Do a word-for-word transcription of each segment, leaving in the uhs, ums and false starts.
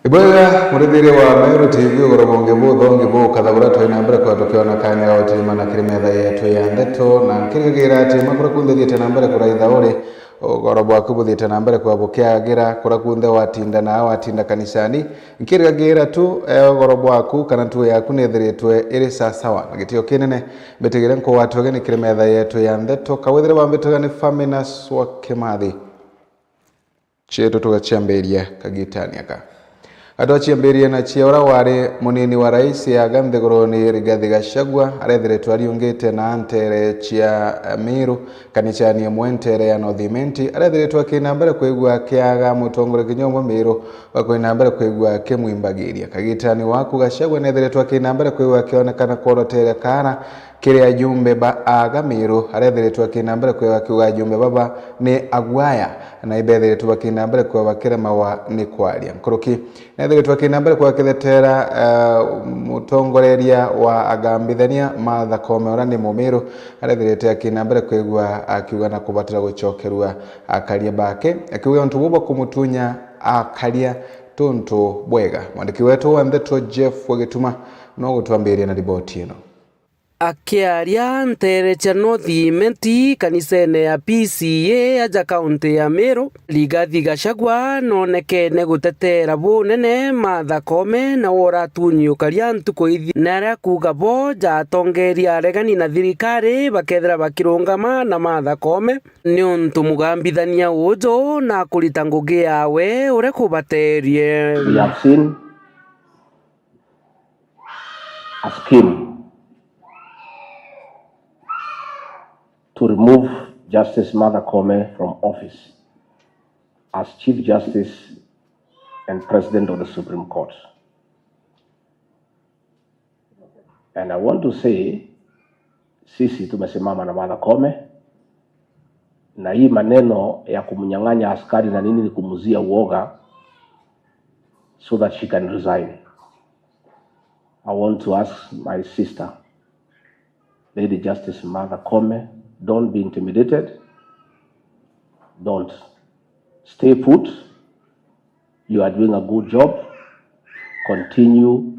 Ibwega, murithiria wa Meru T V, ugoro bungi buthongi bukathagura twi na mbere kwa tukiona kanya ga gutirima na kiri metha yetu ya ndeto, na nkirigagira ati makura kunthe thiite na mbere kuraitha uri, ugoro bwaku buthiite na mbere kwa bukiagira, kura kunthe watinda na watinda kanisani, nkirigagira tu, eh, ugoro bwaku kana ntugo yaku nethiritwe iri sasawa. Na gitio kinene, mbitigire nkugwatwe ugeni kiri metha yetu ya ndeto, kawithire bambitwe ni Faminas wa Kimathi. Cietu tugaciambiria kagitani aka. Atwaciambiria na cia ura wari munini wa rais aga nthiguruni Rigathi Gachagua, arethiritwe ariungite na ntere cia, eh, Meru, kanisani imwe ntere ya North Imenti, arethiritwe akina mbere kwigua akiaga mutongore kinya umwe Meru wa kwina mbere kwigua akimwimbagiria. Kagitani waku Gachagua nethiritwe akina mbere kwigua akionekana kworotere kara kiri ajumbe ba aga Meru, arethiritwe akina mbere kwigua akiuga ajumbe baba ni aguaya, na ibethiritwe bakina mbere kwigua bakiremawa ni kwaria. Nkuruki, nethiritwe akina mbere kwigua akithetera, eh, mutongoreria wa agambithania Martha Koome, ura ni Mumiru, arethirite akina mbere kwigua akiuga na kubatira gucokerua akaria bake, akiuga untu buu bwa kumutunya akaria tuntu bwega. Mwandiki wetu wa ndeto Jeff wa Gituma no gutwambiria na riboti ino. Akiaria ntere cia North Imenti kanisene ya P C A aja kaunti ya Meru, Rigathi Gachagua nonekene gutetera bunene Martha Koome na wora atunyi ukaria ntuku ithi, na aria kuuga bo ja atongeria aregani na thirikari bakethira bakirungama na Martha Koome niuntu mugambithania uju na kurita ngugi yawe uria kubaterie. We have seen a scheme to remove Justice Martha Koome from office as Chief Justice and President of the Supreme Court. And I want to say, sisi tumesimama na Martha Koome, na hii maneno ya kumnyang'anya askari na nini ni kumzia uoga so that she can resign. I want to ask my sister, Lady Justice Martha Koome, don't be intimidated. Don't. Stay put. You are doing a good job. Continue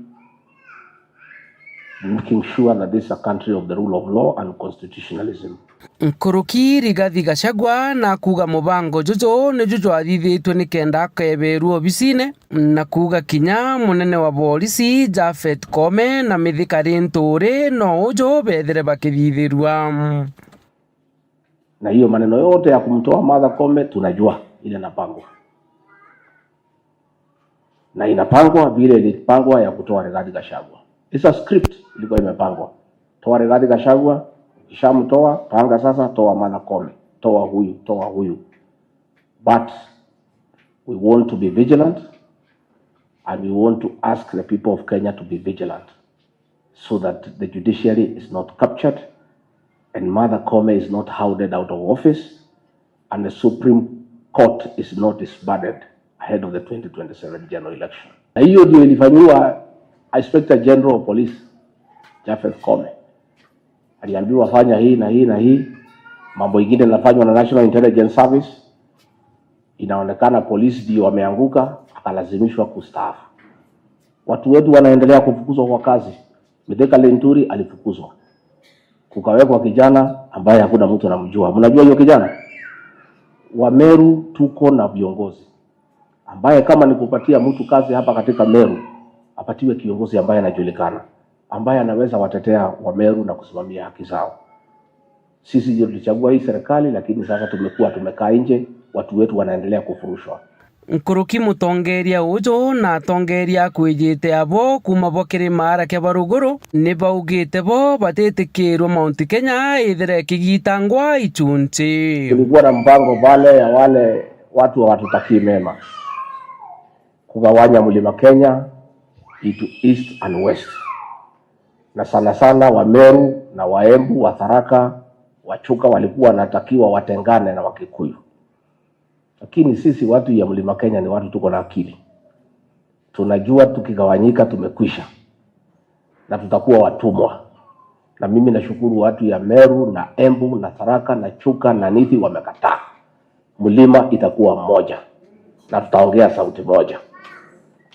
making sure that this is a country of the rule of law and constitutionalism. Nkuruki Rigathi Gachagua na kuuga mubango juju niju jwathithitue nikenda akeberua obisine, na kuuga kinya munene wa borisi Japhet Koome na Mithika Linturi no uju bethire bakithithirua. Na hiyo maneno yote ya kumtoa Martha Koome tunajua ile inapangwa. Na inapangwa vile ilipangwa ya kutoa Rigathi Gachagua. It's a script ilikuwa imepangwa. Toa Rigathi Gachagua, ukishamtoa, panga sasa, toa Martha Koome, toa huyu, toa huyu. But we want to be vigilant and we want to ask the people of Kenya to be vigilant so that the judiciary is not captured and Martha Koome is not hounded out of office and the Supreme Court is not disbanded ahead of the twenty twenty-seven general election. Na hiyo ndio ilifanyiwa Inspector General of Police, Japhet Koome. Aliambiwa fanya hii na hii na hii. Mambo ingine inafanywa na National Intelligence Service. Inaonekana polisi ndio wameanguka, akalazimishwa kustaafu. Watu wetu wanaendelea kufukuzwa kwa kazi. Mithika Linturi alifukuzwa. Kukawekwa kijana ambaye hakuna mtu anamjua. Mnajua hiyo kijana? Wameru tuko na viongozi ambaye kama ni kupatia mtu kazi hapa katika Meru, apatiwe kiongozi ambaye anajulikana, ambaye anaweza watetea Wameru na kusimamia haki zao. Sisi ndio tulichagua hii serikali, lakini sasa tumekuwa tumekaa nje, watu wetu wanaendelea kufurushwa. Nkuruki mutongeria uju na atongeria akwijite abo kuuma bo kiri maara kia ba ruguru, ni baugite bo batitikirwa Mount Kenya ithire ikigitangwa ichunchi. Kulikuwa na mpango pale ya wale watu hawatutakii mema, kugawanya Mlima Kenya into East and West, na sana sana Wameru na Waembu, Watharaka, Wachuka walikuwa wanatakiwa watengane na Wakikuyu. Lakini sisi watu ya Mlima Kenya ni watu tuko na akili. Tunajua tukigawanyika tumekwisha. Na tutakuwa watumwa. Na mimi nashukuru watu ya Meru na Embu na Tharaka na Chuka na Nithi wamekataa. Mlima itakuwa mmoja. Na tutaongea sauti moja.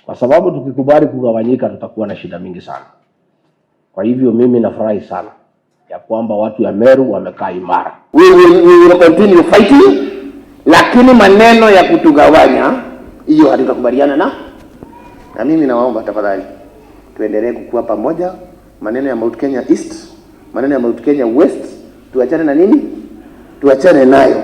kwa sababu tukikubali kugawanyika, tutakuwa na shida mingi sana. Kwa hivyo mimi nafurahi sana ya kwamba watu ya Meru wamekaa imara. We will, we will continue fighting, lakini maneno ya kutugawanya, hiyo hatutakubaliana na. Na mimi nawaomba tafadhali, tuendelee kukua pamoja. Maneno ya Mount Kenya East, maneno ya Mount Kenya West, tuachane na nini? Tuachane nayo.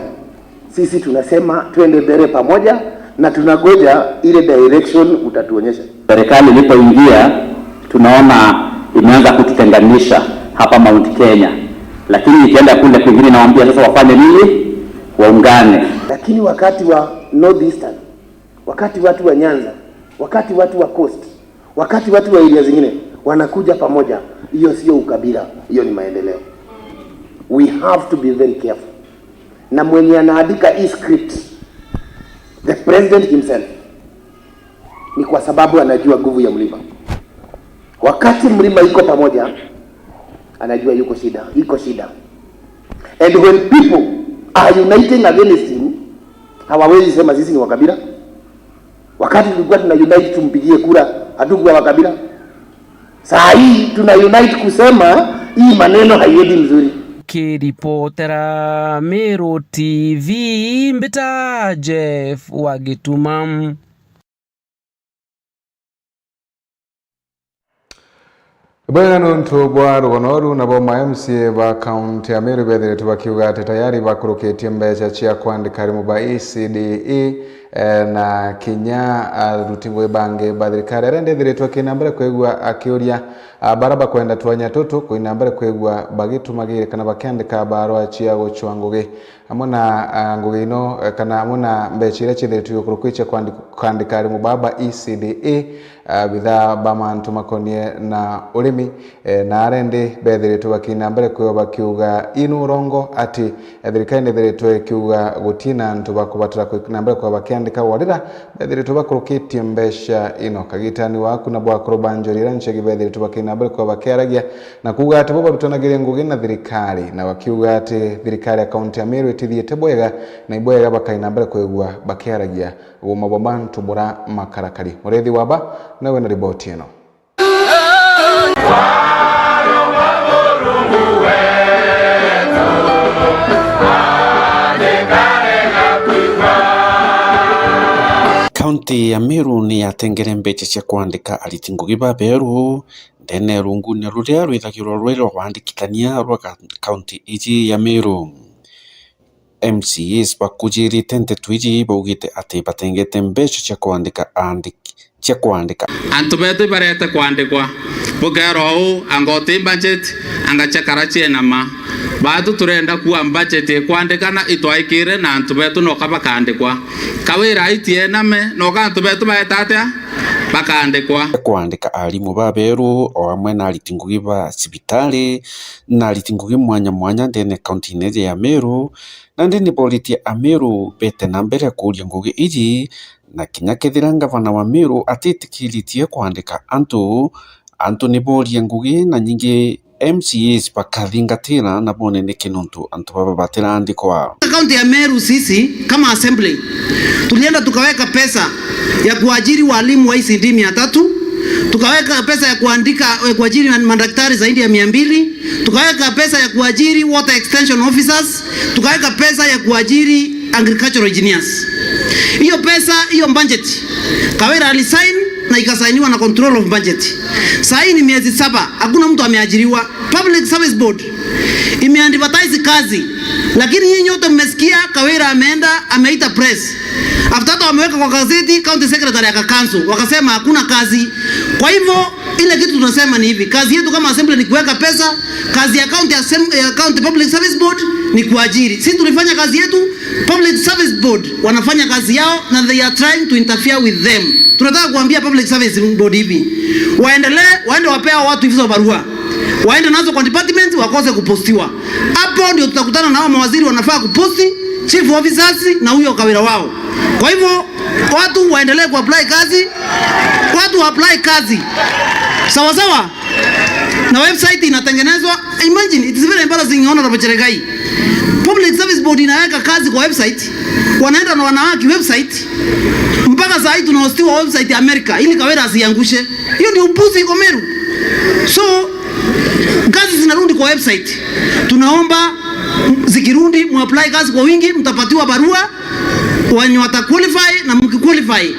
Sisi tunasema twende mbele pamoja, na tunagoja ile direction utatuonyesha. Serikali ilipoingia, tunaona imeanza kututenganisha hapa Mount Kenya, lakini ikienda kule kwingine, nawaambia sasa wafanye nini? Waungane. Lakini wakati wa North Eastern, wakati watu wa Nyanza, wakati watu wa Coast, wakati watu wa area zingine wanakuja pamoja, hiyo sio ukabila, hiyo ni maendeleo. We have to be very careful. Na mwenye anaandika hii script, the president himself, ni kwa sababu anajua nguvu ya mlima. Wakati mlima iko pamoja, anajua yuko shida, iko shida. And when people are uniting against him, hawawezi sema sisi ni wakabila. Wakati tulikuwa tuna unite tumpigie kura, hatukuwa wakabila. Saa hii tuna unite kusema hii maneno haiendi mzuri. Kiripotera Meru T V, mbita Jeff wa Gituma. Bwega nontu bwa rugono ru, nabo ma M C A ba kaunti ya Meru bethiritwe bakiuga ati tayari bakurukitie mbeca cia kwandika arimu ba E C D E, eh, na kinya aruti ngugi bangi ba thirikari. Aria ndithiritwe kina mbere kwigua akiuria, ah, bara bakwenda twanya tutu kwina mbere kwigua bagitumagire kana bakiandika barua cia gucwa ngugi. Amwe na, ah, ngugi ino, eh, kana amwe na mbeca iria ciithiritwe gukurukwa cia kwandi-, kwandika arimu baa ba E C D E, ah, bithaa ba mantu makonie na urimi, eh, na aria indi bethiritwe bakina mbere kwigua bakiuga inu urongo ati, eh, thirikari nithiritwe ikiuga gutina antu bakubatara kwikina mbere kwigua bakiandika warira bethiritwe bakurukitie mbeca ino. Kagitani waku na bwakuru ba njori iria ncegi bethiritwe bakina mbere kwigua bakiaragia na kuuga ati bo barutanagiria ngugi na thirikari, na bakiuga ati thirikari ya kaunti ya Meru itithiite bwega, na ibwega bakaina mbere kwigua bakiaragia uuma bwa mantu bura makarakari. Murithi Waba nawe na riboti ino. Kaunti ya Meru ni yatengere mbeca cia kwandika ariti ngugi baberu ndene ya rungune ruria rwithagirwa rwi rwa wandikithania rwa ka-, kaunti iji ya Meru. M C As bakujirite nteto iji baugite ati batengete mbeca cia kwandika aandiki, cia kwandika. Antu betu ibarete kwandikwa. Bukeerwa uu, anga uti budget, anga ciakara ciena ma. Baatu turenda kuua budget ikwandikana itwaikire na antu betu noka bakandikwa. Kawira aiti ename, noka antu betu baeta atia? Bakandikwa. Kwandika arimu baberu o amwe na ariti ngugi ba cibitari na ariti ngugi mwanya mwanya ndene kaunti-ini iji ya Meru, nandi ni boritie Ameru bete na mbere kuuria ngugi iji, na kinya kethira ngavana wa Meru atitikiritie kwandika antu, antu ni borie ngugi na nyingi M C As bakathingatira na bone niki nontu antu baba batiraandikwa. Kaunti ya Meru sisi kama assembly tulienda tukaweka pesa ya kuajiri walimu wa E C D mia tatu, tukaweka pesa ya kuandika, ya kuajiri madaktari zaidi ya mia mbili, tukaweka pesa ya kuajiri water extension officers, tukaweka pesa ya kuajiri agricultural engineers. Hiyo pesa, hiyo budget, Kawira alisign na ikasainiwa na control of budget. Saa hii ni miezi saba, hakuna mtu ameajiriwa. Public Service Board imeadvertise kazi, lakini nyinyi nyote mmesikia Kawira ameenda, ameita press. After that wameweka kwa gazeti, county secretary aka cancel, wakasema hakuna kazi. Kwa hivyo, ile kitu tunasema ni hivi, kazi yetu kama assembly ni kuweka pesa, kazi ya county assem-, ya county Public Service Board ni kuajiri. Sisi tulifanya kazi yetu, Public Service Board wanafanya kazi yao na they are trying to interfere with them. Tunataka kuambia Public Service Board hivi, waendelee, waende wapea watu hizo barua, waende nazo kwa department, wakose kupostiwa. Hapo ndio tutakutana na hao mawaziri wanafaa kuposti, chief officers na huyo Kawira wao. Kwa hivyo, watu waendelee kuapply kazi, watu waapply kazi. Sawa sawa? Na website inatengenezwa. Imagine, it is very embarrassing, Honorable Cheregai. Public Service Board inaweka kazi kwa website, wanaenda na wanawake website, mpaka Saa hii tunahostiwa website ya America ili Kawira asiangushe. Hiyo ndio upuzi iko Meru. So, kazi zinarudi kwa website. Tunaomba zikirudi, muapply kazi kwa wingi, mtapatiwa barua, wenye wataqualify na mkiqualify,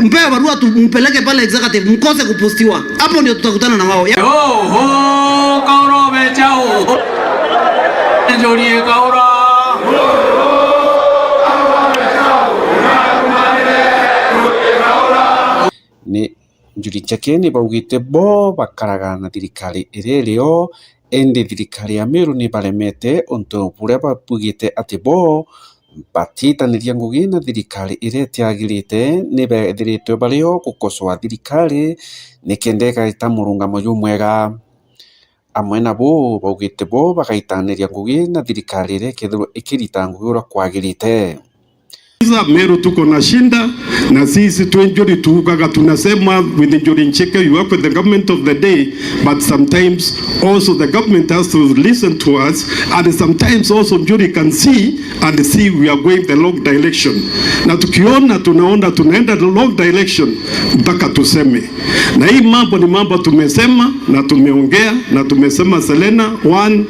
mpewe barua tu, mpeleke pale executive, mkose kupostiwa. Hapo ndio tutakutana na wao. Ya- Oho, Kaura obecha oho. Njuri Kaura. Ni Njuri Ncheke ni baugite bo bakaraga na thirikari iria irio, indi thirikari ya Meru ni baremete untu buria babugite ati bo batitaniria ngugi na thirikari iria itiagirite, ni bethiritwe bario gukosoa thirikari nikenda igaita murungamo jumwega. Amwe nabo baugite bo bagaitaniria ngugi na thirikari iria ikethirwa ikirita ngugi uria kwagirite. Meru tuko na shinda, na sisi twi Njuri tuugaga, tunasema with Njuri Ncheke, you work with the government of the day, but sometimes also the government has to listen to us, and sometimes also Njuri can see and see we are going the wrong direction. Na tukiona, tunaona tunaenda the wrong direction, mpaka tuseme. Na hii mambo ni mambo tumesema na tumeongea na tumesema Serena one,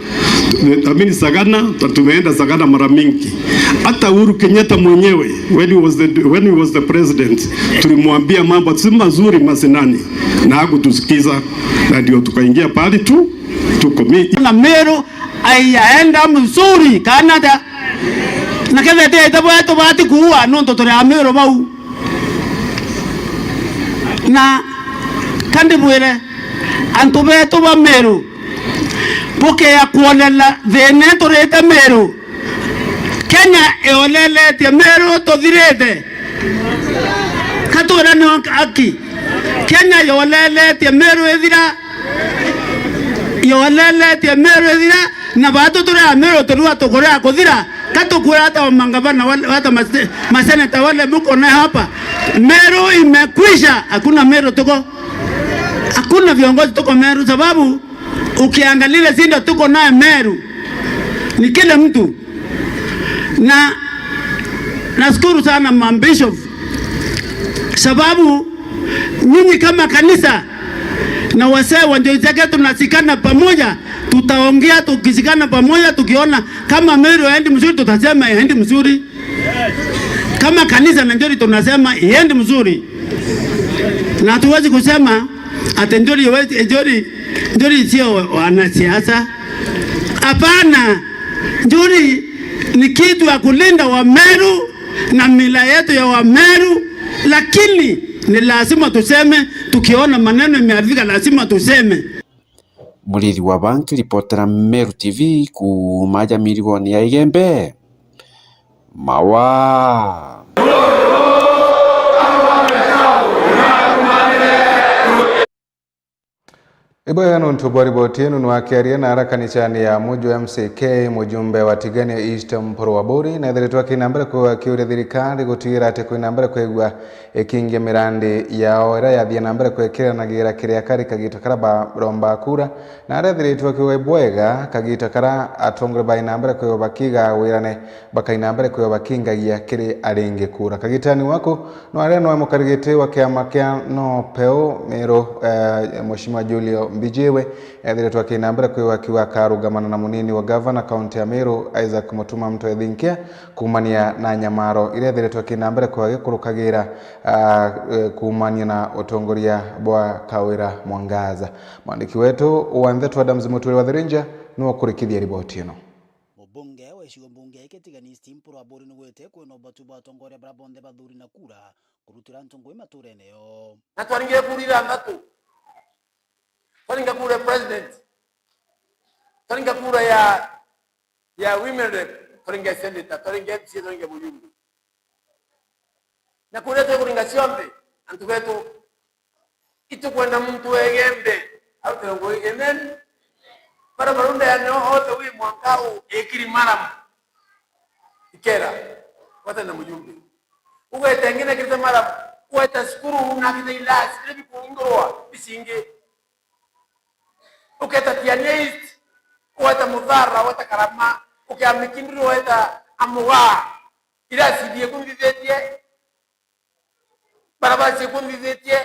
I mean Sagana, na tumeenda Sagana mara mingi. Hata Uhuru Kenyatta mwenyewe, when he was the, when he was the president, tulimwambia mambo si mazuri mashinani na hakutusikiza, na ndio tukaingia pahali tu tuko. Mi- Na Meru haijaenda mzuri, kana atia? Na kethete ite bwetu bati kuua nontu turi Ameru bau. Na ka ndibwire antu betu ba Meru, bukea kwonela thina turite Meru. Kenya yoleletie Meru tuthirite. Ka twirane aki. Kenya yoleletie Meru ithira. Yoleletie Meru ithira, na batu turi Ameru turua tukuria kuthira. Ka tukwira hata mangavana wale, hata mase-, maseneta wale muko naye hapa, Meru imekwisha, hakuna Meru tuko, hakuna viongozi tuko Meru, sababu ukiangalia ile shinda tuko naye Meru ni kila mtu. Na nashukuru sana mabishop, sababu nyinyi kama kanisa na wasee wa Njuri Ncheke tunashikana pamoja, tutaongea tukishikana pamoja, tukiona kama Meru haendi mzuri, tutasema haendi mzuri. Kama kanisa na Njuri tunasema haendi mzuri, na hatuwezi kusema ati Njuri, Njuri, Njuri sio wanasiasa. Hapana, Njuri ni kitu ya kulinda Wameru na mila yetu ya Wameru, lakini ni lazima tuseme, tukiona maneno imeharibika lazima tuseme. Muriri wa Banki, ripotera Meru T V kuuma Jamiri woni ya Igembe. Mawa. Ibwega nontu bwa riboti ino, nwakiaria na ara kanisani ya Muju M C K, mujumbe wa Tigania East Mpuru Waburi, na ethiritwe akina mbere kwigua akiuria thirikari gutigira ati kwina mbere kwigua ikingia mirandi yao iria yathie na mbere kwikiranagira kiria kari kagita karia baromba kura, na aria ethiritwe akiuga ibwega kagita karia atongoria bai na mbere kwigua bakiga wirane, bakaina mbere kwigua bakingagia kiri aringi kura. Kagitani waku, no aria noe mukarigiti wa kiama kia No Peu Meru, eh, Mheshimiwa Julio Mbijiwe, ethiritwe akina mbere kwigua akiuga akarugamana na munini wa gavana kaunti ya Meru, Isaac Mutuma Mutwe Thinkia, kuumania na nyamaro iria ethiritwe akina mbere kwigua agikurukagira, ah, eh, kuumania na utongoria bwa Kawira Mwangaza. Mwandiki wetu wa ntheto Adams Mutwiri wa Thirinja niwe ukurikithia riboti ino. Mubunge wa gicigo mbunge giki Tigania East Mpuru Waburi nigwite kwina ubatu bwa atongoria baria bonthe bathuri na kura kurutira antu ngugi maturene yo. Na twaringire kura ithanthatu. Twaringa kura ya president. Twaringa kura ya, ya women rep. Twaringa senator, twaringa M C A, twaringa mujumbe. Na kuria tukuringa cionthe, antu betu, itukwenda muntu wa Igembe arutire ngugi. Amen. Bara marundeane othe wi mwanka u ikiri maram. Ikera, wata na mujumbe. Ugwete ngina kirite maram, weta cukuru na kirite ilasi, biria bikuingurwa, bicingi. Uketa Tigania East, weta Muthara, weta Karama, ukea Mikinduri, weta Amuga. Iracithie kunthithitie, Barabara cikunthithitie,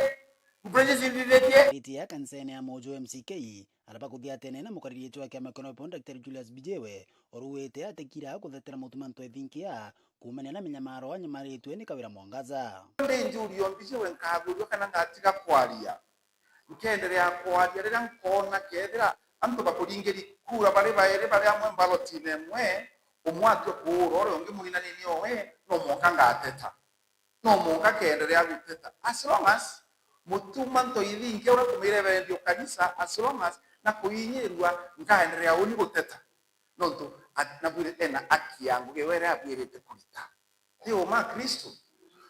bridges cithithitie. Iti ya kanisene ya Mojo M C K, araba kuthiatene na mukariri wetu wa kiama kia Nobo, Daktari Julius Bijewe, oruite atikira guthetera mutuma ntwethinkia kuumania na minyamaro anyamaritwe ni Kawira Mwangaza. Ndi njurio Bijewe nkagurio kana ngatiga kwaria. Nkeenderea kwaria riria nkoona kethira antu bakuringiri kura bari bairi bari amwe mbalotine imwe, umwe atua kuura uria ungi mwinanini owe, no mwanka ngateta. No mwanka nkeenderea guteta. As long as mutuma ntoithinkia uria kumire bendio kanisa, as long as na kuinyirua, nkaenderea uni guteta. Nontu at-, nabwire ena aki ya ngugi iria abwirite kurita. Ti uma Kristo.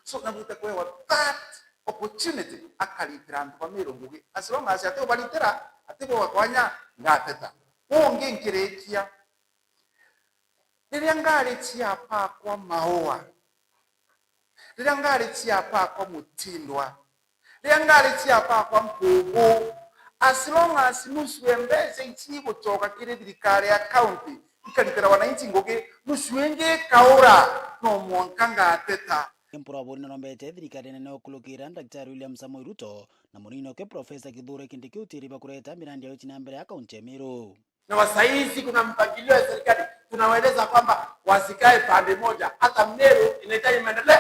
So, nabwite kwewa that opportunity akaritira antu ba Meru ngugi. As long as ati ubaritira, ati bo bakwanya, ngateta. Ungi nkirikia. Riria ngari cia pakwa maua, riria ngari cia pakwa mutindwa, riria ngari cia pakwa nkubu, as long as nusu ya mbeca ici igucoka kiri thirikari ya county, ikaritira wananchi ngugi, nusu ingi ikaura, no mwanka ngateta. Kempura buri norombete thirikari nene ukulukira Daktari William Samoei Ruto na munini oke Profesa Kithure Kindiki utiri bakureta mirandi ya uchi na mbere ya kaunti ya Meru. Na wa saizi kuna mpangilio ya serikali, tunawaeleza kwamba wasikae pande moja, hata Meru inahitaji maendeleo.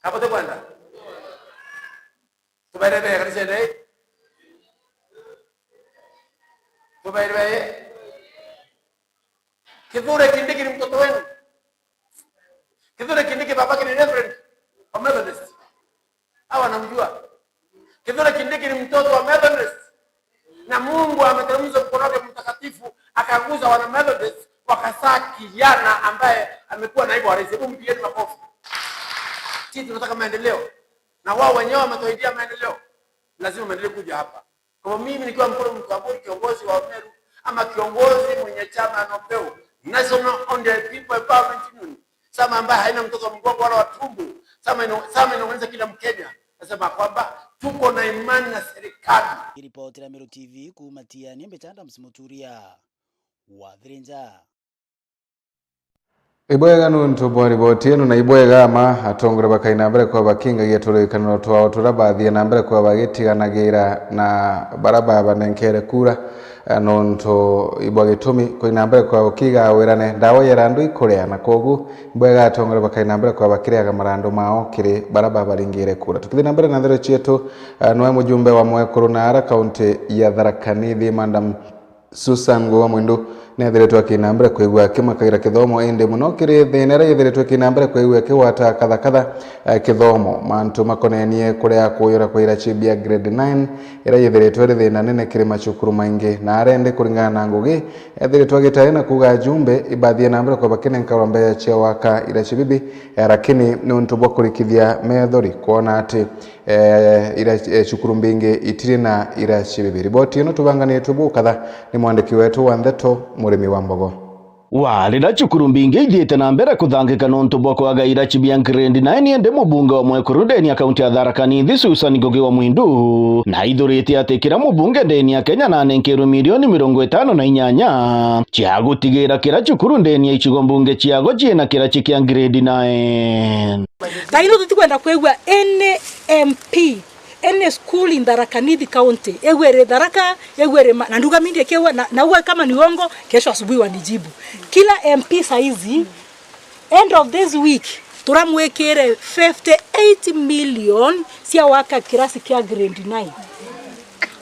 Hapo tukwenda. Tubaire bega, kanisa ene. Tubaire bega. Kithure Kindiki ni mtoto wenu. Kithure Kindiki babake ni Reverend wa Methodist. Hawa wanamjua. Kithure Kindiki ni mtoto wa Methodist. Na Mungu ameteremsha mkono wake mtakatifu, akaguza wana Methodist, wakazaa kijana ambaye amekuwa naibu wa rais. Hebu mpigieni makofi. Sisi tunataka maendeleo. Na wao wenyewe wametuahidia maendeleo. Lazima maendeleo kuja hapa. Kwa hivyo mimi nikiwa Mkuru Mtamburi, kiongozi wa Meru, ama kiongozi mwenye chama ya Nobeu, National Only People Empowerment Union, chama ambaye haina mtoto wa mgongo wala wa tumbo, chama ino-, chama inaunganisha kila Mkenya, nasema kwamba tuko na imani na serikali. Ripoti ya Meru T V kuuma Tiania, mbeta Adams Muturia wa Thirinja. Ibwega nuntu bwa riboti ino, na ibwega ama atongoria bakai na mbere kwa bakingagia turikaniro twao turia bathie na mbere kwa bagitiganagira na bara babanenkere kura, eh, nuntu ibwa gitumi kwi na mbere kwa ukiga wirane ndawa ya irandu ikuria, na kwogu ibwega atongoria bakai na mbere kwa bakiriaga marandu mao kiri bara babaringire kura. Tukithi na mbere na nthero cietu, eh, nwe mujumbe wa Mwekuru na ara kaunti ya Tharaka Nithi, Madam Susan Ngugi wa Mwindu neethiritwe akina mbere kwigua akimakagira kithomo, indi muno kiri thina iria yethiritwe ikina mbere kwigua ikigwata kathakatha, eh, kithomo. Mantu makonenie kuria kuyura kwa irachi bia grade nine, iria yethiritwe iri thina nene kiri macukuru maingi, na arendi kuringana na Ngugi, ethiritwe agitae na kuuga ajumbe ibathie na mbere kwa bakinenkawa mbeca cia waka irachi bibi, eh, lakini ni untu bwa kurikithia methori kwona ati eh, ira, eh, cukuru mbingi itiri na irachi bibi. Riboti ino tubanganitwe bukatha ni mwandiki wetu wa ndeto, Murimi wa Mbogo. Wa riria cukuru mbingi ithiite na mbere kuthangika nontu bwa kwaga irachi bia grade nine, indi mubunge wa Mwekuru ndeni ya kaunti ya Tharaka Nithi, Susan Ngugi wa Mwindu, naithurite ati kira mubunge ndeni ya Kenya nanenkerwe milioni mirongo itano na inyanya cia gutigira kira cukuru ndeni ya icigo mbunge ciago ciina kirachi kia grade nine. Thaino tutikwenda kwigua any M P, any school in Tharaka Nithi County, igwe iri Tharaka, igwe iri ma-, na nduga mindi ikiwa, na, na uwe kama ni uongo, kesho asubuhi wanijibu. Kila M P saizi, end of this week, turamwikire fifty-eight million cia waka kirasi kia grade nine.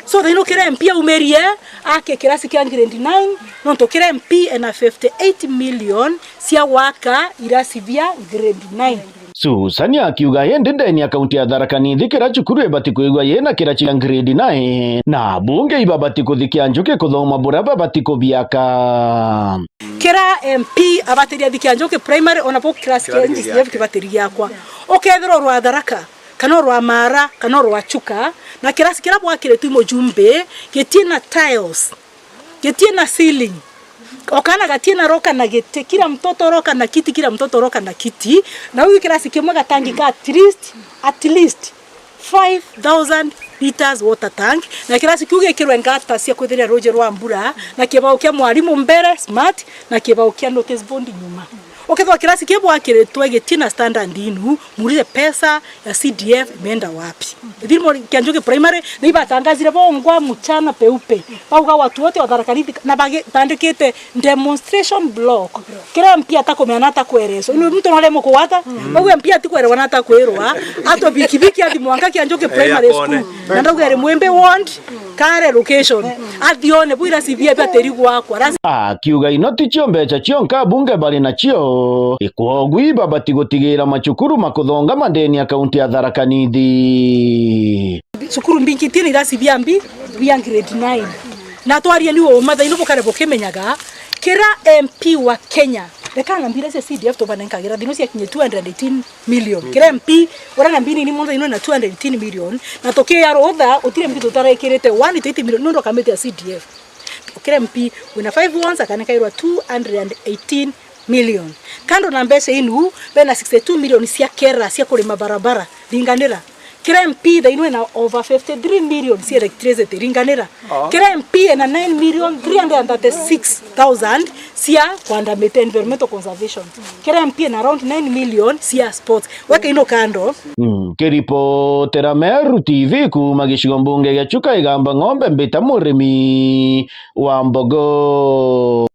So, thaino kira M P aumirie ake kirasi kia grade nine, nontu kira M P ena fifty-eight million cia waka irasi bia grade nine. Susan akiuga indi ndeni ya kaunti ya Tharaka Nithi kira cukuru ibati kwigua yina kirachi kia grade nine, na abunge ibabati kuthikia njuki kuthoma buria babati kubiaka. Kira M P abatiria thikia njuki primary, ona bo kirasi kia N G C F kibatiri giakwa. Ukethirwa rwa Tharaka, kana rwa Mara, kana rwa Chuka, na kirasi kiria bwakiritwe i mujumbe, gitiina tiles, gitiina ceiling. O kana gatiina roka na giti, kila mtoto roka na kiti, kila mtoto roka na kiti. Na uyu kirasi kimwe gatangika at least, at least five thousand liters water tank, na kirasi kiu gikirwe ngata cia kwithiria ruji rwa mbura, na kibao kia mwarimu mbere, smart, na kibao kia notice board nyuma. Ukethirwa kirasi kiu bwakiritwe gitina standard inu, muulize pesa ya C D F imeenda wapi? Ithimo kia Njuki Primary, ni ibatangazire bongwa mchana peupe. Bauga watu wote wa Tharaka Nithi, na bagi-, bandikite demonstration block. Kira M P atakumenya na atakwereswa. Inu muntu no aremwe kugwata, bau M P atikwerewa na atakwirwa. Atwe bikibiki athi mwanka kia Njuki Primary School. Na ndauga eri Mwimbi ward, kare location. Athione bwira C B A bateri gwakwa. Akiuga ino ticio mbeca cionka abunge bari nacio, ikwogu ibabati gutigira macukuru makuthonga mandeni ya kaunti ya Tharaka Nithi. Cukuru mbingi itine irasi bia mbi, bia grade nine. Na twaria ni uuma thaino bukare bukimenyaga, kira M P wa Kenya, reka ng'ambi iria cia C D F tubanenkagira thaino ciakinye two hundred eighteen million. Kira M P, uria ng'ambi nini monthe thaino na two hundred eighteen million, na tukiya rutha, utire M P tutarekirite one eighty million, nundu kamiti ya C D F. Kira M P wina five wands akanenkairwa two hundred eighteen million. Kando na mbeca inu, bena sixty-two million cia kera cia kurima barabara, ringanira. Kira M P thaino ena over fifty-three million cia electricity, ringanira. Kira M P ena nine million three hundred and thirty-six thousand cia kwanda miti, environmental conservation. Kira M P ena around nine million cia sports. Weka ino kando. Nkiripotera Meru T V kuuma gicigo mbunge gia Chuka Igamba Ng'ombe, mbita murimi wa mbogo.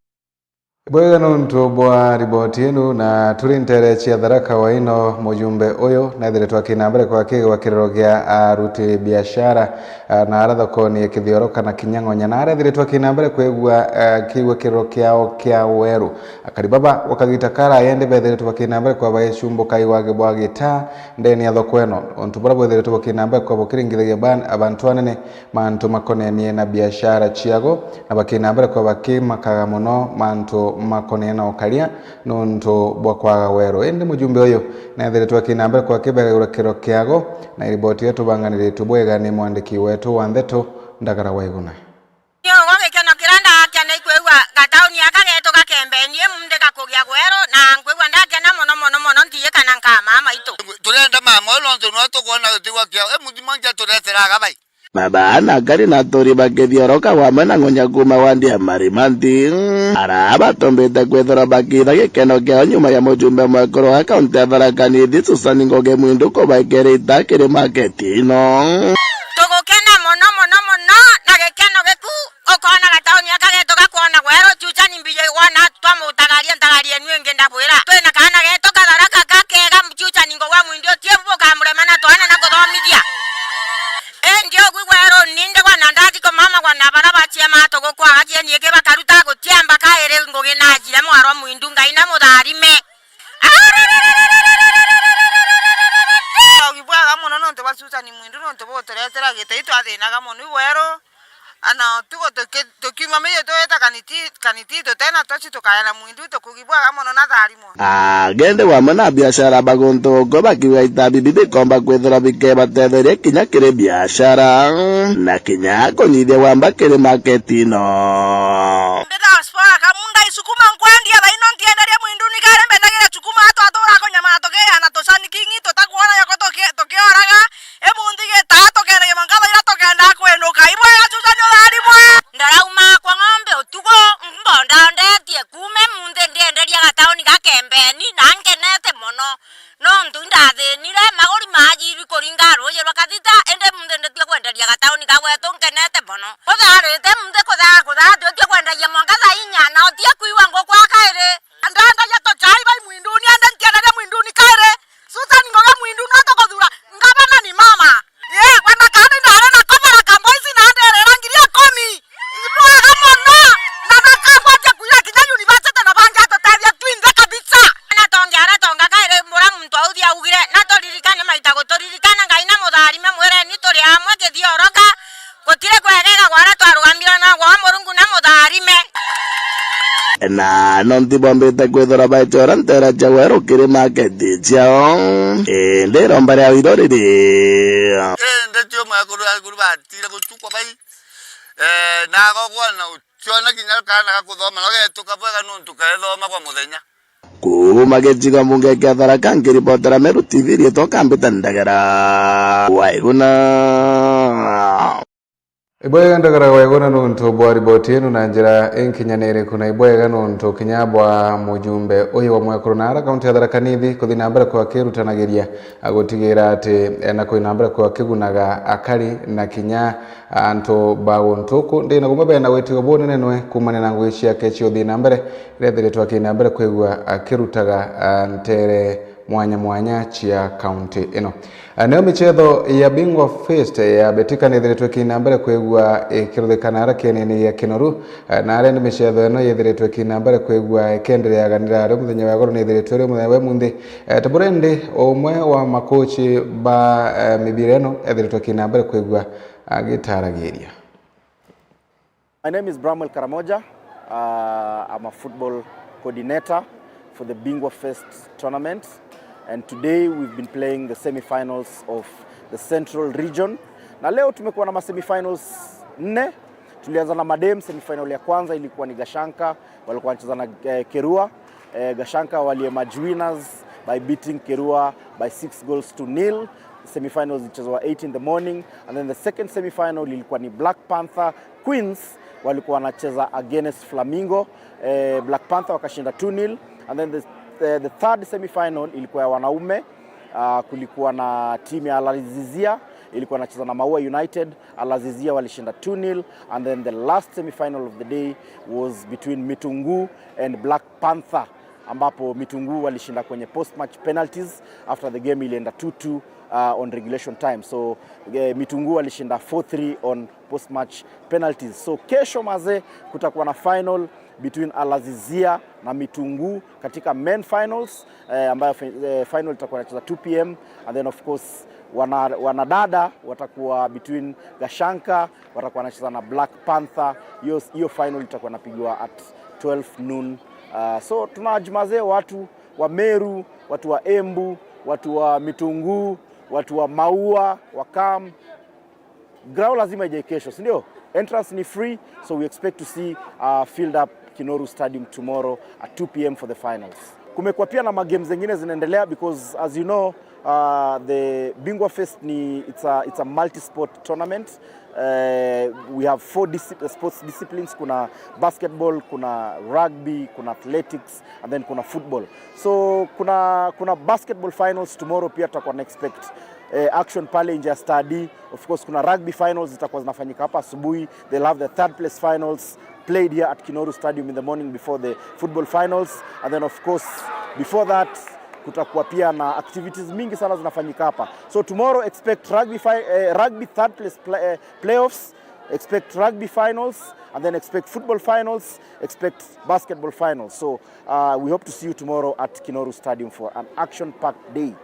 Bwega nontu bwa riboti ino, na turi ntere cia Tharaka wa ino mujumbe uyu, na ethiritwe akina mbere kwa kigwa kiriro gia aruti biashara, a, na ara thokoni ya Kithioro kana Kinyang'onya, na ara ethiritwe akina mbere kwigua, a, kiigua kiriro kiao kia weru. Akari baba gwa kagita karaya indi bethiritwe bakina mbere kwa baicumbuka iwage bwa gita ndeni ya thoko ino. Untu bura bwethiritwe bukina mbere kwa bukiringithagia ban-, abantu anene mantu makonenie na biashara ciago, na bakina mbere kwa bakimakaga mono mantu makonenie na ukaria nuntu bwa kwaga weru. Indi mujumbe uyu nethiritwe akina mbere kwa kibegagura kiro kiago, na iriboti iria tubanganiritwe bwega ni mwandiki wetu wa ndeto, Ndagara Waiguna. Nio gwa gikeno kiria ndakia ni kwigua gatauni aka getu gakembenie munthi gakugia gweru, na nkwigua ndakena mono, mono, mono, ntiji kana nkamaa maitu. Turenda mama uyu nontu nwe tukwona gutigwa kiao. E muthima nja turetera aga bai. Baba na Kari na Turi bakithioroka wamwe na Ng'onya kuuma wandi ya Marimanti. Ara batombete kwithirwa bakitha gikeno kiao nyuma ya mujumbe mwekuru wa kaunti ya Tharaka Nithi, Susan Ngugi Mwindu, kubaikira ita kiri maketi ino. Tugukena mono, mono, mono, na gikeno giku. Ukoona gatauni aka getu gakwona gweru, Chuchani mbiji wona twamutagaria ntagaria enu ingi ndabwira. Twina kaana getu kathara gaka kega, Chuchani Ngugi wa Mwindu utie bukamurema na twana na kuthomithia. Indi ugwi gweru nindi gwa na ndathi kumama gwa na bara bachia matugu kwaga kieni iki bakaruta gutiamba kairi ngugi najire mwarwa Mwindu Ngai na mutharime. Ugi bwega mono nontu bwa Susan Mwindu nontu buturetera giti twathinaga mono igweru. Ana tugo tuki-, tukiuma miji twita kaniti, kaniti tutena tochi tukaena Mwindu tukugi bwega mono na tharimo. Agende wamwe na biashara ba guntu gukwe bakiuga itabi bibikomba kwithirwa bikebatetheria kinya kiri biashara na kinya kunyithia wamba kiri market ino. Ndi diaspora kamunda isukuma nkwendia thaino ntienderia Mwindu ni kari mbendagira sukuma atwatura kunyama tukiana tucani kingi tutakwona yoko tuki-, tukioraga. Imunthi gitaa tukenagia mwanka thaira tukenda kwinuka. Ibwega Chuchani utharimwe. Ndarauma kwa ng'ombe utuku, mbonda ndetie kuuma imunthi ndienderia gatauni ga Kembeni, na nkenete mono. Nontu indathinire, maguri maajiri kuringa ruuji rwa Kathita, indi imunthi nditie kwenderia gatauni ga gwetu, nkenete mono. Kutharite imunthi kuthaa, kuthaa, nditie kwendagia mwanka thaa inya, na utie kwigua nguku a kairi. Ndendagia tuchai bai Mwinduni, indi ntiendagia Mwinduni kairi. Susan Ngugi Mwindu nwe tukuthura ngavana ni mama. Ye, wena kaani ndari na kobora ka mboisi na nderera ngiri ikumi. Ibwega mono. Na bakagwatia kuya kinya university na bangi atutethia twinthe kabisa. Na tonge ara tonga kairi mbura muntu authi augire, na turirikane maita guturirikana Ngai na mutharime mwireni turi amwe kithioroka. Gutiri kwegega gwara twarugamire na gwa Murungu na mutharime. Na no ntibombite kwithirwa baichora ntera cia weru kiri maketi ciao. Indi iromba ria wiro riri. Indi tio mwekuru akuru batire gutukwa bai. Eh, nago gwana ukiona kinya kana gakuthoma, no getuka bwega nuntu kethoma kwa muthenya. Kuuma gicigo mbunge kia Tharaka, nkiribotera Meru T V, riitwa Kambita Ndagara Waiguna. Ibwega ndagara wegona nontu bwa riboti ino na njira inkinyaniriku, na ibwega nontu kinya bwa mujumbe uyu wa mwekuru na ara kaunti ya Tharaka Nithi kuthi na mbere kwa kirutanagiria agutigira ati ena kuthi na mbere kwa kigunaga akari na kinya antu ba guntu uku. Ndi na gumwe bena witigo bunene nwe kumania na ngugi ciake cia uthi na mbere, iria ethiritwe aki na mbere kwigua akirutaga, ah, ntere mwanya mwanya cia kaunti ino. Ah, nayo michetho ya Bingwa Fest ya Betika ni ithiritwe ki na mbere kwigua ikiruthikana ara kienene gia Kinoru. Ah, na aria ni michetho ino yithiritwe ki na mbere kwigua ikiendereaga ni rario muthenya wa goro ni ithiritwe ri muthenya wa munthi. Eh, Taburendi, umwe wa makochi ba, eh, mibira ino, ethiritwe ki na mbere kwigua agitaragiria. My name is Bramwell Karamoja. Uh, I'm a football coordinator for the Bingwa Fest tournament. And today we've been playing the semi-finals of the Central Region. Na leo tumekuwa na ma-semi-finals nne. Tulianza na madem, semi-final ya kwanza ilikuwa ni Gashanka, walikuwa wanacheza na, eh, Kerua. Eh, Gashanka wali emerge winners by beating Kerua by six goals to nil. Semi-finals ilichezwa eight in the morning, and then the second semi-final ilikuwa ni Black Panther Queens walikuwa wanacheza against Flamingo. Eh, Black Panther wakashinda two nil, and then the, eh, the third semi-final ilikuwa ya wanaume. Ah, kulikuwa na timu ya Al Azizia ilikuwa inacheza na Maua United. Al Azizia walishinda two nil, and then the last semi-final of the day was between Mitunguu and Black Panther, ambapo Mitunguu walishinda kwenye post match penalties after the game ilienda two two, uh, on regulation time. So, eh, Mitunguu walishinda four three on post match penalties. So kesho mazee, kutakuwa na final between Al Azizia na Mitunguu katika men finals, eh, ambayo fi-, eh, final itakuwa inacheza two p m, and then of course wana-, wanadada watakuwa between Gashanka, watakuwa wanacheza na Black Panther. Hiyo, hiyo final itakuwa inapigwa at twelve noon. Uh, so tunawajumazee watu wa Meru, watu wa Embu, watu wa Mitunguu, watu wa Maua, wa Kam. Ground lazima ije kesho, si ndio? Entrance ni free, so we expect to see, uh, filled up Kinoru Stadium tomorrow at two p m for the finals. Kumekuwa pia na ma-games zingine zinaendelea because, as you know, uh, the Bingwa Fest ni, it's a, it's a multi-sport tournament. Uh, we have four disci-, sports disciplines. Kuna basketball, kuna rugby, kuna athletics, and then kuna football. So kuna, kuna basketball finals tomorrow pia tutakuwa na expect, eh, action pale nje ya stadi. Of course, kuna rugby finals zitakuwa zinafanyika hapa asubuhi. They'll have the third place finals played here at Kinoru Stadium in the morning before the football finals. And then of course, before that, kutakuwa pia na activities mingi sana zinafanyika hapa. So tomorrow expect rugby fi-, eh, rugby third place play-, eh, playoffs, expect rugby finals, and then expect football finals, expect basketball finals. So, uh, we hope to see you tomorrow at Kinoru Stadium for an action-packed day.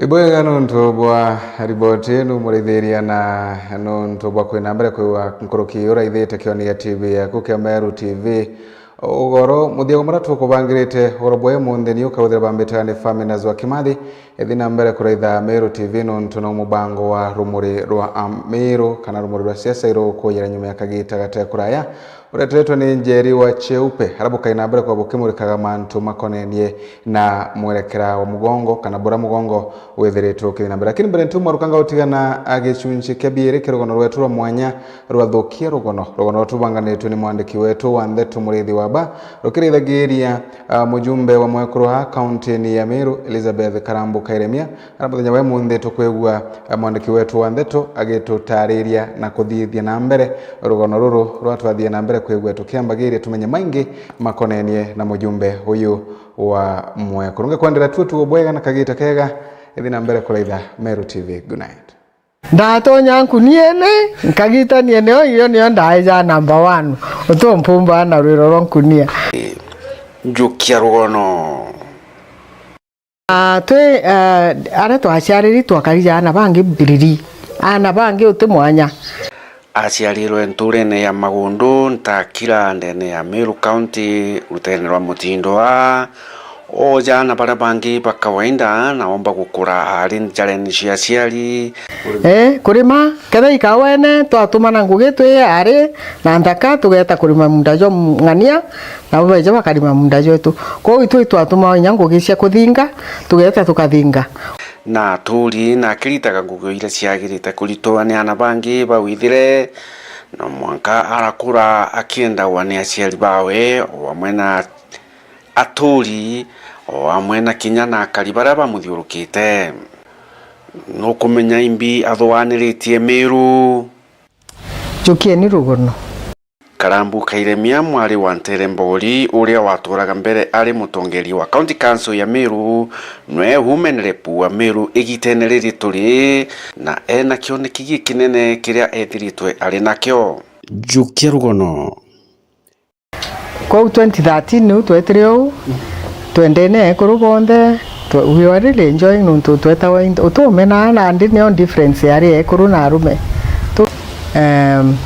Ibwega nontu bwa riboti inu, murithiria, na nontu bwa kwina mbere kwigua nkuruki uraithite kioni gia T V yaku kia Meru T V. Ugoro muthia gwa maria tukubangirite ugoro bwa umunthi ni ukawithira bambite ni Faminas wa Kimathi. Ithi na mbere kuraitha Meru T V nontu no mubango wa rumuri rwa Amiru kana rumuri rwa siasa irukuyira nyuma ya kagita gate kuraya. Ureteretwe ni Njeri wa Cheupe, aria bukai na mbere kwa bukimurikaga mantu makonenie na mwerekera wa mugongo kana bura mugongo withiritwe ukithi na mbere. Lakini mbere ntiumwa rukanga utigana a gicunci kia biiri kia rugono rwetu rwa mwanya rwa Thukia Rugono. Rugono rwetu rubanganitwe ni mwandiki wetu wa ndeto Muriithi wa Ba, rukirithagiria, ah, mujumbe wa mwekuru aa kauntini ya Meru, Elizabeth Karambu Kairemia, Ara muthenya wa umunthi tukwigua, eh, mwandiki wetu wa ndeto agitutariria na kuthithia na mbere rugono ruru rwa twathie na mbere kwigua tukiambagiria tumenye maingi makonenie na mujumbe uyu wa mwekuru. Ngekwendera tuo tuo bwega na kagita kega, ithi na mbere kuraitha Meru T V. Good night. Ndatonya nkuniene, nkagitania nio, iyo nio ndaeja number one. Utu mpumba na rwiro rwa nkunia. Njukia rugono. Ah, twi, ah, aria twaciariri twakarija aana bangi biriri, aana bangi uti mwanya. Aciarirwe nturene ya Magundu, Ntakira, ndene ya Meru County, rutene rwa Mutindwa. Oja aana baria bangi ba kawaida, na omba gukura ari njarene cia aciari. Eh, kurima, kethira ikawene, twatumana ngugi twi ari na nthaka, tugeta kurima munda jwa ng'ania, nabo beja bakarima munda jwetu. Kwou itwi twatumawa inya ngugi cia kuthinga, tugeeta tukathinga. Na aturi na akiritaga ngugi iria ciagirite kuritwa ni aana bangi bawithire, no mwanka arakura akiendagwa ni aciari bawe, o amwe na aturi, o amwe na kinya na akari baria bamuthiurukite. Nukumenya imbi athuganiritie Miru? Njukieni rugono. Karambu Kairemia, mwari wa Ntere Mbori, uria waturaga mbere ari mutongeri wa County Council ya Meru, nwe women rep wa Meru igitene riri turi, na ena kioneki gikinene kiria ethiritwe ari nakio. Njukia rugono. Kwou twenty thirteen niu twetire uu, twendene ekuru bonthe, twe-, we were really enjoying nontu twetawa into, utumenaa nandi nio difference yari ekuru na arume. Tu-, em,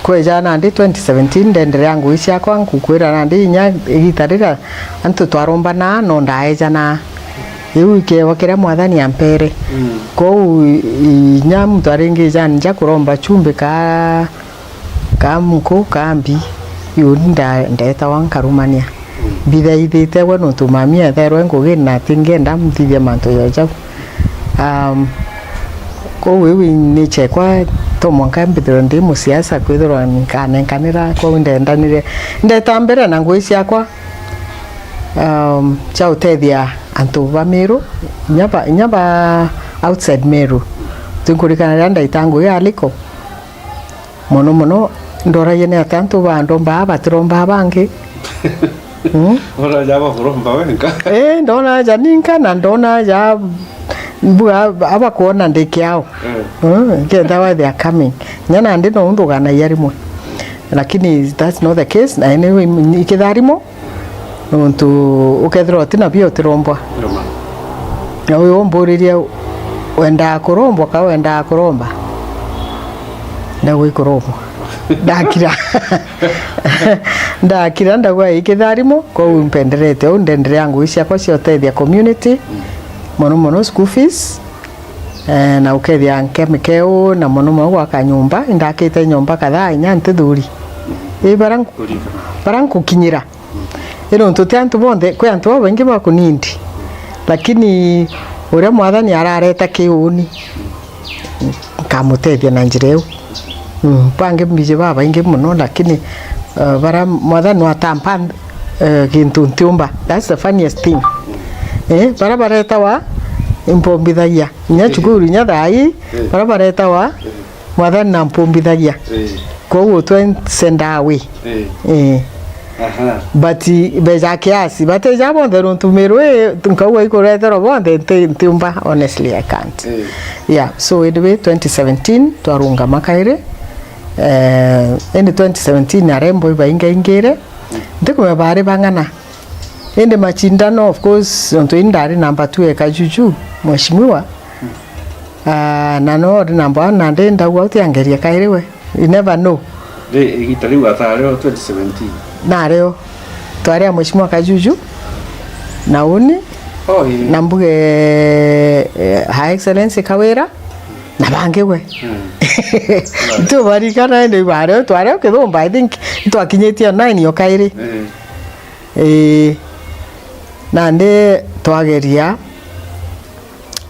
kweja nandi twenty seventeen ndenderea ngugi ciakwa, nkukwira nandi inya igita riria antu twarombanaa no ndaejanaa. Iu ikeewa kiria Mwathani ampere. Mm. Kwou i-, inya muntu aringija nja kuromba chumbi ka ka muku, ka mbi, uni nda-, ndetawa nkarumania. Mbithaithite gwe nontu mami ethairwe ngugi na atingenda muthithia mantu ja jau. Um, kwou iu ni chekwa to mwanka mbithirwe ndi musiasa kwithirwa nkanenkanira, kwou ndendanire. Ndeta mbere na ngugi ciakwa, um, cia utethia antu ba Meru, inya ba, inya ba outside Meru. Tinkurikana riria ndaita ngugi aliko. Mono mono, ndoragia ni atia antu ba ndomba aa batiromba bangi. Mm? Ndona ja bakuromba wenka. Eh, ndona ja ninka na ndona ja mbu a-, abakwona ndi kiao. Eh. Mm, kenda wa they are coming. Nya nandi no nthuganagia rimwe. Lakini that's not the case. Na anyway, ikitharimo, nontu ukethirwa utina bia utirombwa. Ndio ma. Na uyu umburirie, wendaa kurombwa ka wendaa kuromba? Ndagwi kurombwa. Ndakira. Ndakira ndagwa ikitharimo, kwou mpenderete uu ndenderea ngugi ciakwa cia utethia community, mono mono school fees, eh, na ukethia nke mikeu, na mono mono gwaka nyomba. Indakite nyomba kadhaa inya ntithuri. Ii bara nku-, bara nkukinyira. Ii nontu ti antu bonthe, kwi antu babaingi bakunindi, lakini uria Mwathani arareta kiuni, nkamutethia na njira iu. Mm, bangi mbiji babaingi mono, lakini, eh, bara Mwathani watampa, eh, gintu ntiumba. That's the funniest thing. Eh, bara baretawa impombithagia. Inya cukuru, inya thaa ii, bara baretawa, Mwathani na mpumbithagia. Eh. Kwou utwe send away. Eh. Eh. Aha. But beja kiasi, bateja bonthe nontu Miru ii, nkauga ikureterwa bonthe, nti-, ntiumba, honestly, I can't. Eh. Yeah, so anyway, twenty seventeen, twarungama kairi. Eh, indi twenty seventeen arembo ibaingaingire. Ntikumenya bari bang'ana. Indi machindano, of course, nontu ini ndari number two e Kajuju, mheshimiwa. Ah, na no ori number one, na ndi ndauga utiangeria kairi we. You never know. Ri, igita riu atario twenty seventeen? Nario. Twari a mheshimiwa Kajuju, na uni, Oh, ii. na mbuge, eh, Her Excellency Kawira, na bangi we. Mm. Ntubarikana indi ibario, twari o Kithumba, I think, itwakinyitie nine o kairi. Eh. Ii, nandi twageria,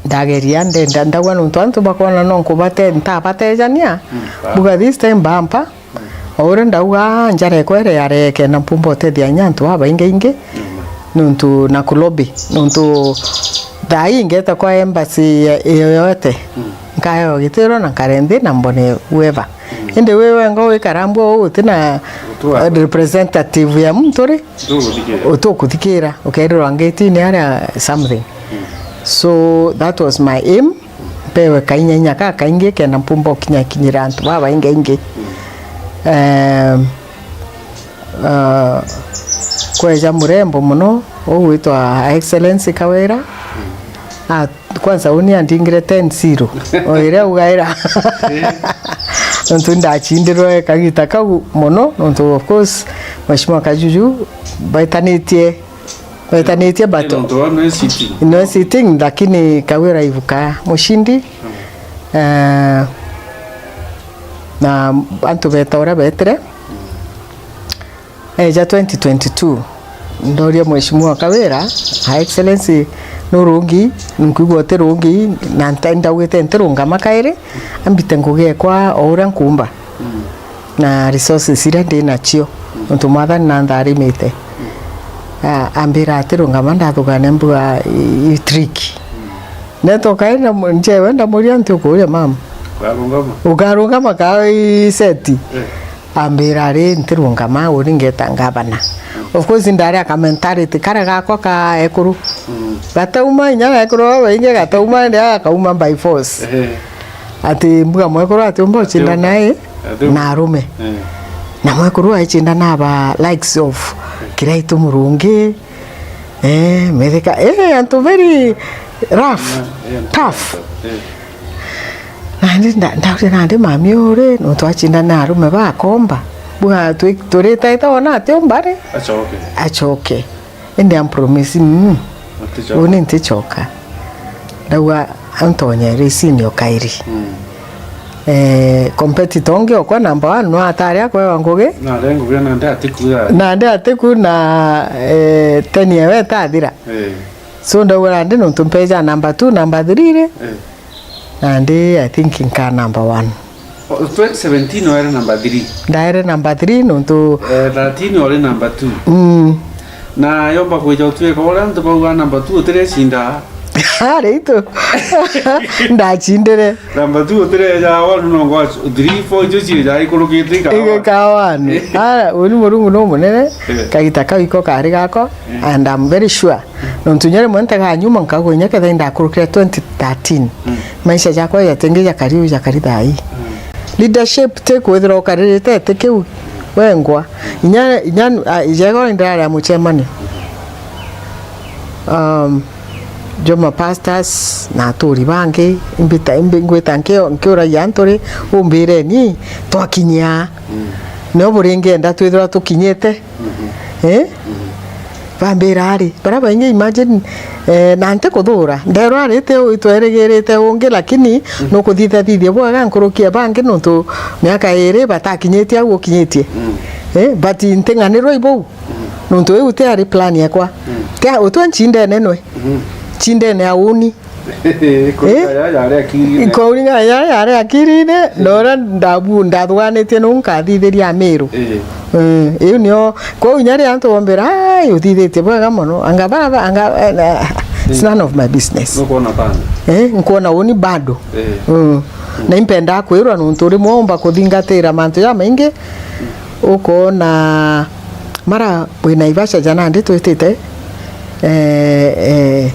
ndageria, ndenda, ndauga nontu antu bakona no nkubate-, ntabatejania, Mm, ba- mbuga this time bampa, o uria ndauga, "Ah, njara ekwa ere yareke na mpumba utethia inya antu babaingaingi, Mm. nontu na kulobi, nontu thaa ii ngeta kwa embassy ya-, yoyote, Mm. nkaewa gitiro na nkare nthi na mbone whoever." Indi wi wenga wikara mbua uu uti na Utua- representative ya muntu ri, Nduguthikira. Utukuthikira, ukerirwa ngitini aria something. So that was my aim, mpewe kainyainya ka kaingi kenda mpumba ukinyakinyira antu babaingaingi. Em, ah, kweja murembo muno ugwitwa Excellency Kawira, a- Kwanza uni andingire ten zero. O iria ugaira. Eh. Nontu ndacindirwe kagita kau mono, nontu of course, Mheshimiwa Kajuju, baitanitie, baitanitie but Nontu wa no sitting. No sitting, lakini Kawira ibuka mucindi. Eh, na antu beta uria betire. Eja twenty twenty-two, ndoria Mheshimiwa Kawira, "Her Excellency, nurungi?" Nkwigua uti rungi, na nta-, ndaugite ntirungama kairi, ambite ngugi ekwa o uria nkumba, Mm. na resources iria ndi nacio, nontu Mwathani na ntharimite. A-, ambira ati, "Rungama, ndathugane mbuga i, i trick." Netoka ina mu-, njewe ndamuria, "Nti ukuria mama?" Ukarungama? Ukarungama ka i seti? Eh. Ambira, "Ri, ntirungama, uni ngeta ngavana." Of course, ndari a ka mentality karia gakwa ka ekuru. Mm. Gatauma, inya ekuru babaingi gatauma, ndi gakauma by force. Ehe. Ati mbuga mwekuru atiumba ucinda Atiumba. nai Atiumba. na arume. Eh. Na mwekuru aicinda na ba likes of Kiraitu Murungi. Eh, methika, eh, antu very rough, Eh, eh, antu tough. Eh. Nandi nda-, ndauria nandi, "Mami uri, nontu acindana na arume bakomba? Bwa twi-, turitaita wona atiumba ri?" Acoke. Acoke. Indi ampromise, "Mm, Aticoka. uni nticoka." Ndauga, "Antonye ri senior kairi." Mm. Eh, competitor ungi okwa number one no atari akwewa ngugi. Na ari ngugi na ndi atiku ya. Na ndi atiku na, eh, ten yewe itathira. Eh. So ndauga nandi nontu mpeja number two, number three ri. Eh. Nandi I think nka number one. O, twenty seventeen waere number three. Ndaere number three nontu Eh, thirteen ori number two. Mm. Na yomba kwija utuika uria antu bauga number two utirecinda. Ari itu. Ndacindire. Number two utireja one no ngwa three, four icio ciija ikurukite ikawa. Ikawa one. Eh. Ah, uni Murungu no munene. Eh. Kagita kau iko kari gako, Eh. and I'm very sure. Nontu inya rimwe ntega nyuma nkagwa inya kethira indakurukire twenty thirteen. Mm. Maisha jakwa jatingi jakari u jakari thaa ii. Mm. Leadership ti kwithirwa ukaririte ti kiu wengwa. Inya, inya, ah, ijego ndirari a mucemanio. Um, jwa ma pastors na aturi bangi, imbita, imbi-, ngwita nkio-, nkiuragia antu ri, umbireni twakinyia. Mm. No buringenda twithirwa tukinyite. Mhm. Eh? Mhm. Bambira ari, bara baingi imagine, eh, na nti kuthura. Nderwa ari ti u-, itweregirite ungi, lakini Mhm. nukuthithathithia bwega nkuruki ya bangi nontu miaka iri batakinyitie au ukinyitie. Mhm. Eh, but nting'anirwa ibou. Mhm. Nontu iu ti ari plan yakwa. Mhm. Ti a-, utwe ncindene nwe. Mhm. Ncindene ya uni. Ikoringa Eh? ya yari akirine. Ikoringa ya yari akirine, na uria ndabu-, ndathuganitie nuu nkathithiria Amiru. Eh. Eh, iu nio, kwou inya ria antu bombira, "Ai, uthithitie bwega mono." Anga baba, anga, eh, na, it's none of my business. Nukwona bado? Eh, nkwona uni bado. Eh. Mm. Na impendaa kwirwa nontu rimwe umba kuthingatira mantu jamaingi, ukona mara wi Naivasha ja nandi twitite, eh, eh,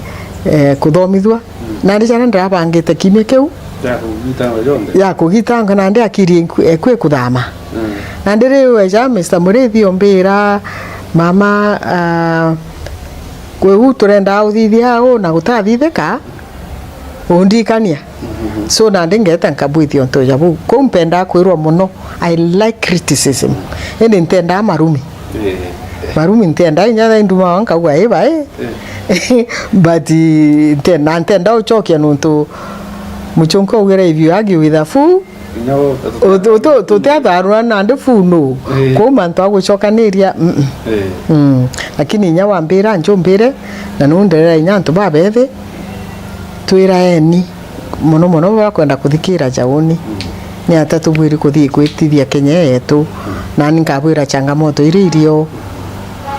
eh, kuthomithua. Mm. Nandi jana ndirabangite kiumia kiu. Ya kugitanga jonthe. Ya kugitanga nandi akiri eku-, ekwi kuthama. Mm. Nandi riu eja Mister Murithi ombira, "Mama, ah, Kwi u turenda uthithia au na gutathithika, undikania. Mhm. So nandi ngeeta nkabwithia untu ja buu. Kuu mpendaa kwirwa mono, I like criticism. Indi ntendaa marumi. Eh. Marumi ntendaa, inya thaa indumaa nkauga, "Ii bai." Eh. But nte-, na ntenda ucokia nuntu muchunku augire, "If you argue with a fool, Inya u-, utu-, utu-, tutiatharura nandi fool nu." Eh. Kuu mantu a gucokaniria, mm-mm. Eh. Mm. Lakini inya wambira njumbire, na nu nderera inya antu babethi, twiraeni, mono mono bakwenda kuthikira jauni. Mm. Ni ata tubwiri kuthii gwitithia Kenya yetu? Mm. Nani nkabwira changamoto iria irio.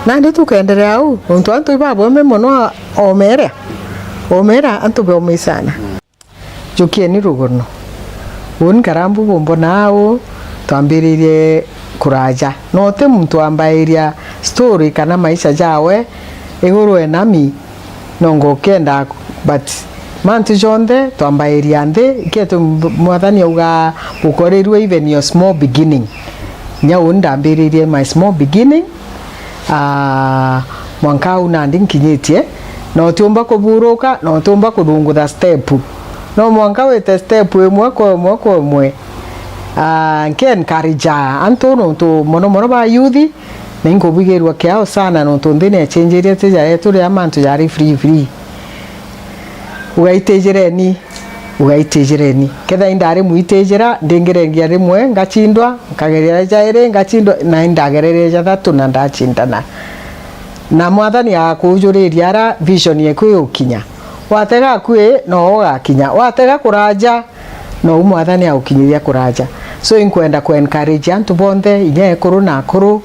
Nandi tukenderea au, nontu antu ibabome mono a-, omera. Omera antu bomi sana. Mm. Jukieni rugono. Uni Karambu bumbona au, twambiririe kuraja. No ti muntu wambairia story kana maisha jawe iguru enami, no ngokenda, but mantu jonthe twambairia nthi, iketu Mwathani auga, "Ukorirue even your small beginning." Nya uni ndambiririe my small beginning, ah, mwanka au nandi nkinyitie, na utiumba kuburuka, na utiumba kuthungutha step. No mwanka wite step imwe kwa imwe kwa imwe. Ah, nke encourage antu nontu mono mono ba youth, na inkubigirua kiao sana nontu nthi ni echenjerie tija yetu ria mantu jari free free. Ugaitijireni, ugaitijireni. Kethira indari mwitijira, ndingirengia rimwe, ngachindwa, nkageria ria jairi, ngachindwa, na indagererie jathatu na ndachindana. Na Mwathani agakujuriria ara vision yeku igukinya. Watega akui, no ugakinya. Watega kuraja, no u Mwathani agukinyiria kuraja. So, inkwenda ku encourage antu bonthe, inya ekuru na akuru,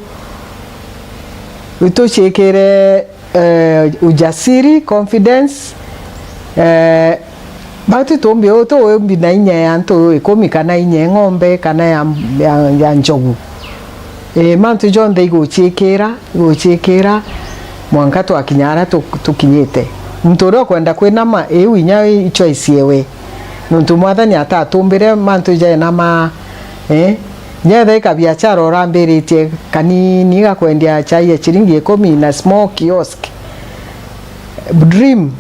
ituciikire eh, ujasiri, confidence, eh, bati tumbi u, tumbi na inya ya antu ikumi kana inya ya ng'ombe kana ya, ya, ya njogu. Eh, mantu jonthe iguciikira, iguciikira, mwanka twakinya aria tu-, tukinyite. Muntu uria ukwenda kwinama, iu inya i choice yewe. Nontu Mwathani atatumbire mantu jainama, eh, Nyetha i kabiachara urambiritie kanini ga kwendia chai ya chiringi ikumi na small kiosk. Dream,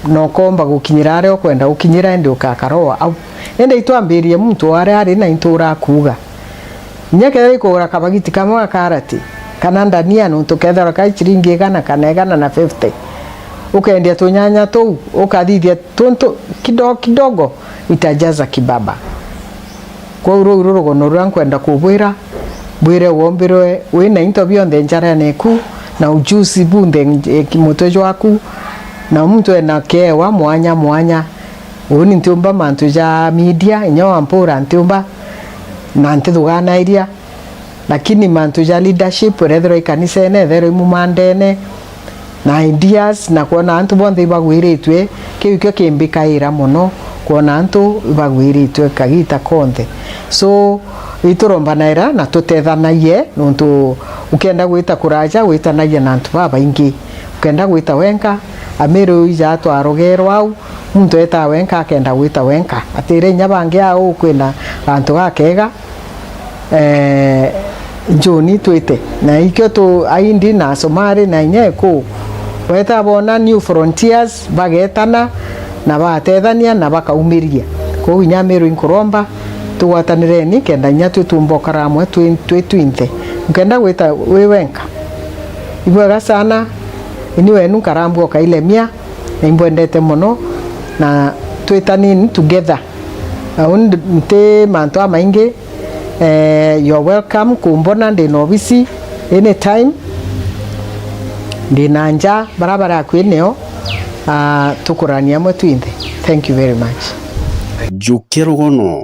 na ukomba gukinyira aria ukwenda gukinyira, indi ukakara o au. Indi itwambirie muntu o aria ari na into urakuuga. Inya kethira ikugura kabagiti kamwe ga karati, kana ndania, nontu kethirwa kai chiringi igana kana igana na fifty, ukendia tunyanya tuu, ukathithia tuntu kidogo kidogo, itajaza kibaba. Kwou ruu iru rugono ruria nkwenda kubwira, bwire wombirwe wina into bionthe njarene eku, na ujuzi bunthe nj-, mutwe jwaku, na muntu ena keewa mwanya mwanya. Uuni ntiumba mantu ja media, inya wampura ntiumba, na ntithuganairia. Lakini mantu ja leadership, irethirwa ikanisene, ethirwa imumandene, na ideas, na kwona antu bonthe ibagwiritue, kiu ikio kimbikaira mono, kwona antu ibagwiritue kagita konthe. So, iturombanira na tutethanagie, nontu ukenda gwita kuraja, witanagia na antu babaingi. Ukenda gwita wenka, Amiru ija twarogerwa au, muntu etaa wenka akenda gwita wenka. Atire inya bangi au kwina gantu gakega, eh, njuni twite. Na ikio tu aindi na asomari na inya eku, weta bona new frontiers, bagetana na batethania na bakaumiria. Kwou inya Amiru inkuromba, tugwatanireni kenda inya twi tumba ukara amwe twi, twi twinthe. Nkenda gwita wi wenka. Ibwega sana, ini wenu nkarambua ukailemia, na imbwendete mono, na twitanini together. Na uni ndi-, nti mantu amaingi, eh, you're welcome kumbona ndina obisi anytime, ndina nja, bara bari akui nio, ah, tukurania amwe twinthe. Thank you very much. Jukia rugono.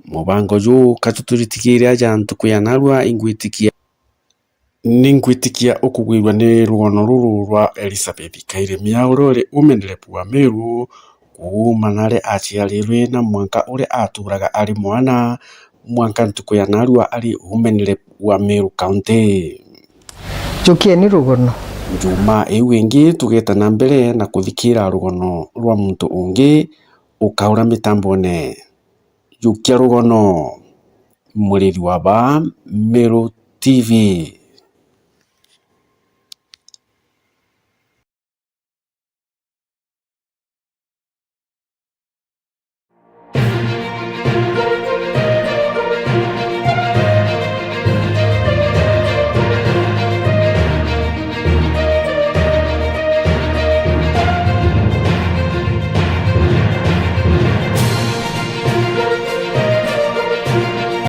Mubango juu ka tuturitikiire aja ntuku ya narua, ingwitikia. Ningwitikia ukugwirua ni rugono ruru rwa Elizabeth Kairemia, uria uri women rep wa Meru, kuuma naria aciarirwe na mwanka uria aturaga ari mwana, mwanka ntuku ya narua ari women rep wa Meru County. Jukieni rugono. Juma iu ingi tugeta na mbere na kuthikira rugono rwa muntu ungi ukaura mitambone. Jukia rugono. Muriri wa ba Meru T V.